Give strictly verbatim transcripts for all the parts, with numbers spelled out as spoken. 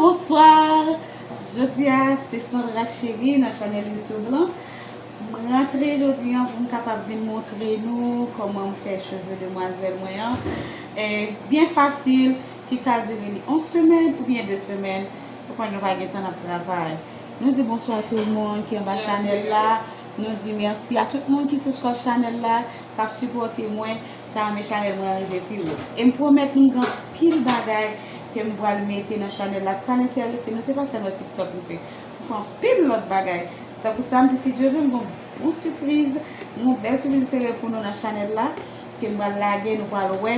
Bonswa! Jodi a, se Sandra Cherie nan chanèl YouTube lan. M rantre jodi a pou m kapab vin montre nou kòman m fè cheve demwazèl mwen an. E byen fasil, ki ka dire li yon semèn oubyen de semèn, pou kòm nou pa gen tan n ap travay. Nou di bonswa tout moun ki anba chanèl la. Nou di mèsi a tout moun ki subscribe chanèl la, k ap sipòte mwen, ta renmen chanèl mwen rive pi wo. E m pwomèt nou gen anpil bagay ke m pral mete nan chanèl la k pral enterese nou. Se pa sèlman TikTok m fè. M fè anpil lòt bagay. Tankou samdi, si Dye vle, m gen yon bon sipriz, m gen yon bèl sipriz sere pou nou nan chanèl la, ke m pral lage, nou pral wè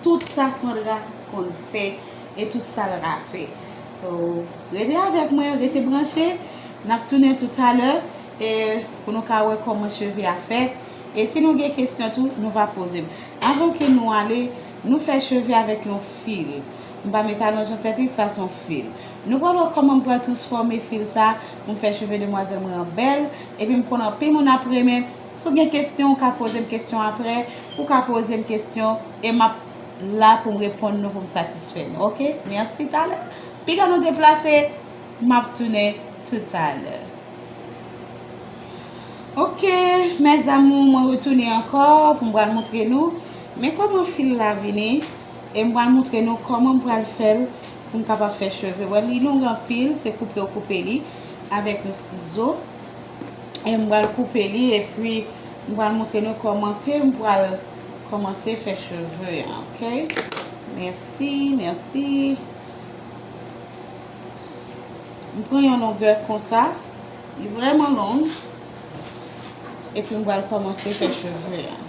tout sa Sandra konn fè e tout sa l ka fè. So, rete avèk mwen, rete branche, n ap tounen toutalè, e pou nou ka wè kòman cheve a fèt. E si nou gen kesyon tou, nou va poze m. Avan ke nou ale, nou fè cheve avèk yon fil. M pa met alonj nan tèt li, sa se yon fil. Nou pral wè kòman m pral transfòme fil sa pou m fè cheve demwazèl mwen an bèl. Epi m konnen anpil moun ap renmen. Si w gen kesyon, ou ka poze m kesyon apre. Ou ka poze m kesyon e m ap la pou m reponn nou, pou m satisfè nou. Oke? Mèsi talè. Piga nou deplase, m ap tounen toutalè. Oke, mes amours, mwen retounen ankò pou m pral montre nou. Men kòman fil la vini. E m pral montre nou kòman m pral fè l pou m kapab fè cheve. Wè, li long anpil, se koupe w koupe li avèk yon sizo. E m pral koupe li, epi m pral montre nou kòman ke m pral kòmanse fè cheve an, oke? Mèsi, mèsi. M pran yon longè konsa, li vrèman long, epi m pral kòmanse fè cheve an.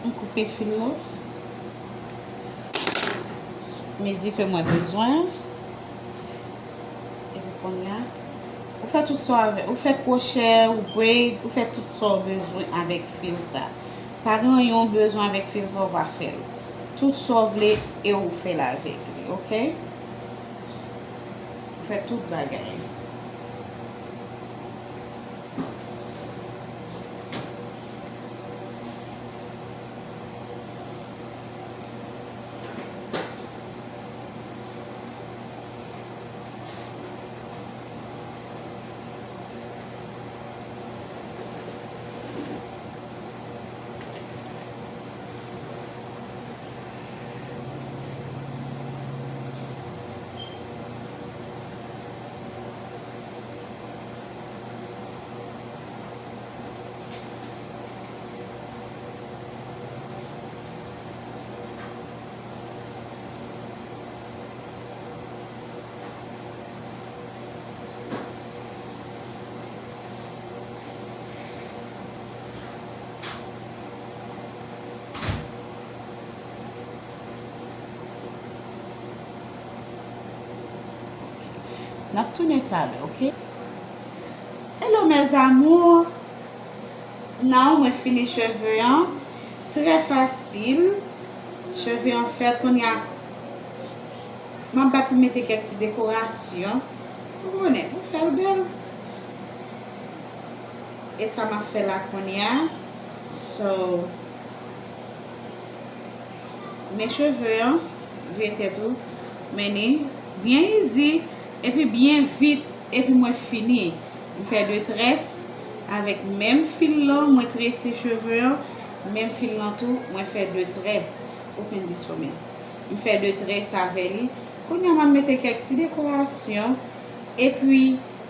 M koupe fil la mezi ke mwen bezwen. Epi kounye a, ou fè tout sa w avè, ou fè kwochè, ou braid, ou fè tout sa w bezwen avèk fil sa. Pa gen anyen w bezwen avèk fil sa, ou pa fè l. Tout sa w vle e ou fè l avèk li, oke? Ou fè tout bagay. N ap tounen talè, oke? Hello, mes amours! Now, mwen fini cheve an. Trè fasil. Cheve an fèt, kounye a, m ap bat pou mete kèk ti dekorasyon. Ou konnen, pou fè l bèl. E sa m ap fè la kounye a. So, men cheve an, Vye tèt ou, mennen byen easy, epi byen vit, epi mwen fini. M fè de très avèk menm fil lan, mwen trese cheve an, menm fil lan tou, mwen fè de très. Open this for me. M fè de très avè li. Kounye a m ap mete kèk ti dekorasyon, epi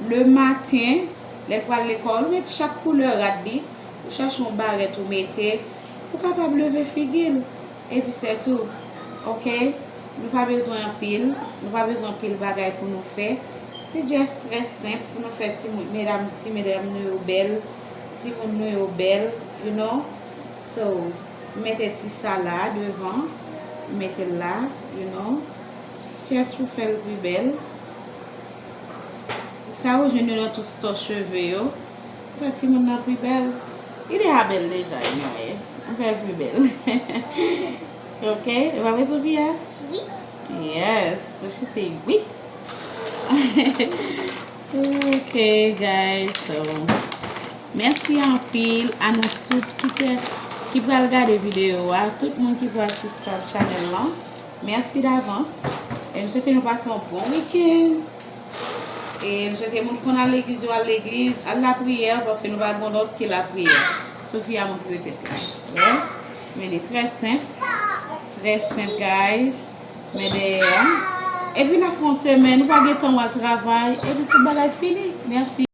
le maten, lè l pral lekòl, ou met chak koulè rad li, ou chache yon barèt ou mete, ou kapab leve figi l. Epi se tou. Oke? Nou pa bezwen anpil, nou pa bezwen anpil bagay pou nou fè. Se just trè senp pou nou fè ti moun, medam, ti medam nou yo bèl, ti moun nou yo bèl, you know? So, mete ti sa la devan, mete l la, you know? Just pou fè l pi bèl. Sa ou jwenn yo nan tout stò cheve yo. Fè timoun nan pi bèl. Li deja bèl deja, anyway. Ann fè l pi bèl. Ok, e pa vre, Sofia? Wi. Yes, she say wi. Ok, guys, so, mèsi anpil a nou tout ki te, ki pral gade videyo a, tout moun ki pral subscribe channel lan. Mèsi davans. E m swete nou pase yon bon wikenn. E m swete moun k konn al legliz yo al legliz, al lapriyè, paske nou pa gen lòt ke lapriyè. Sofia montre tèt la. Wè? Men li trè senp. Trè senp, guys. Men dèyè a. Epi n ap fè yon semèn, nou pa gen tan w al travay. Epi tout bagay fini. Mèsi.